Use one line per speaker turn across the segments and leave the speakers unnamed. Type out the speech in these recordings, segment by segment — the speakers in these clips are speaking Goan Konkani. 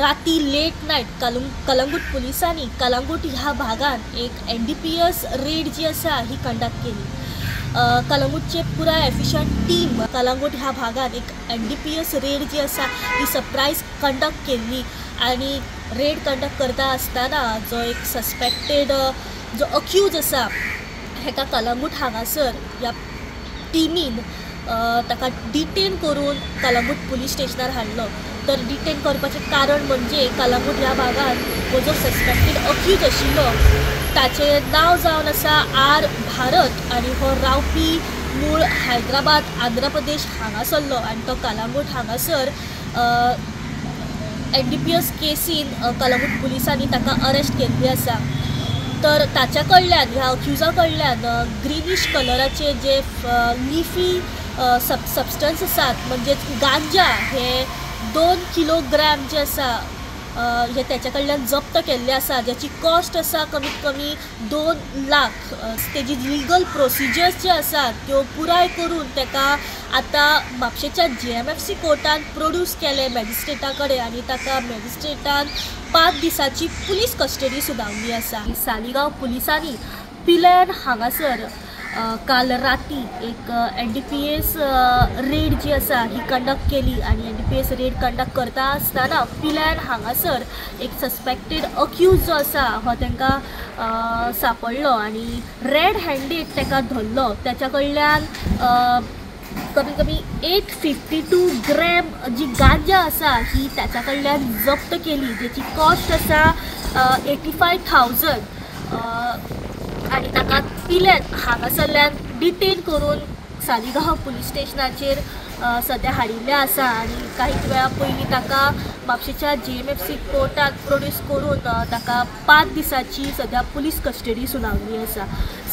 राती लेट नायट कलंगूट पुलिसांनी कलंगूट ह्या भागान एक NDPS red जी आसा ही कंडक्ट केली. कलंगूटचे पुराय एफिशंट टीम कलंगूट ह्या भागान एक NDPS red जी आसा ही सरप्रायज कंडक्ट केल्ली आनी रेड कंडक्ट करता आसतना जो एक सस्पेक्टेड जो अक्यूज आसा हेका कलंगूट हांगासर ह्या टिमीन ताका डिटेन करून कलंगूट पुलीस स्टेशनार हाडलो. तर डिटेन करपाचें कारण म्हणजे कलंगूट ह्या भागान हो जो सस्पेक्टेड अक्यूज आशिल्लो ताचें नांव जावन आसा आर भारत आनी हो रावपी मूळ हैदराबाद आंध्र प्रदेश हांगासरलो आनी तो कलंगूट हांगासर NDPS केसीन कलंगूट पुलिसांनी ताका अरेस्ट केल्ली आसा. तर ताच्या कडल्यान ह्या अक्युजा कडल्यान ग्रिनीश कलराचे जे लिफी सबस्टन्स आसात म्हणजेच गांजा हे 2 किलोग्राम जे आसा हे त्याच्या कडल्यान जप्त केल्ले आसा, ज्याची कॉस्ट आसा कमीत कमी 2 लाख. तेजी लिगल प्रोसिजर्स जे आसात त्यो पुराय करून ताका आतां म्हापशेच्या JMFC कोर्टान प्रोड्यूस केले मॅजिस्ट्रेटा कडेन आनी ताका मॅजिस्ट्रेटान 5 दिसांची पुलीस कस्टडी सुनावली आसा. सालिगांव पुलिसांनी पिलेन हांगासर काल राती एक NDPS red जी आसा ही कंडक्ट केली आनी NDPS red conduct करता आसतना पिल्यान हांगासर एक सस्पेक्टेड अक्यूज जो आसा हो तांकां सांपडलो आनी रेड हँडेड ताका धरलो. ताच्या कडल्यान कमीत कमी 852 ग्रॅम जी गांजा आसा ही ताच्या कडल्यान जप्त केली, जेची कॉस्ट आसा 85,000 आनी ताका पिल्यान हांगासरल्यान डिटेन करून सालिगांव पुलीस स्टेशनाचेर सद्या हाडिल्लें आसा आनी काही वेळा पयलीं ताका म्हापशेच्या JMFC कोर्टात प्रोड्यूस करून ताका 5 दिसांची सद्या पुलीस कस्टडी सुनावली आसा.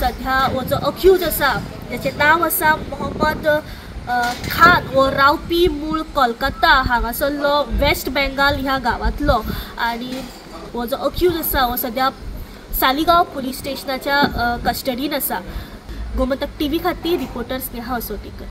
सद्या हो जो अक्यूज आसा ज्याचें नांव आसा मोहम्मद खान, हो रावपी मूळ कोलकाता हांगासरलो वेस्ट बेंगाल ह्या गांवांतलो आनी हो जो अक्यूज आसा हो सद्या सालिगांव पुलीस स्टेशनाच्या कस्टडीन आसा. गोमंतक टीव्ही खातीर रिपोर्टर स्नेहा असोटीकर.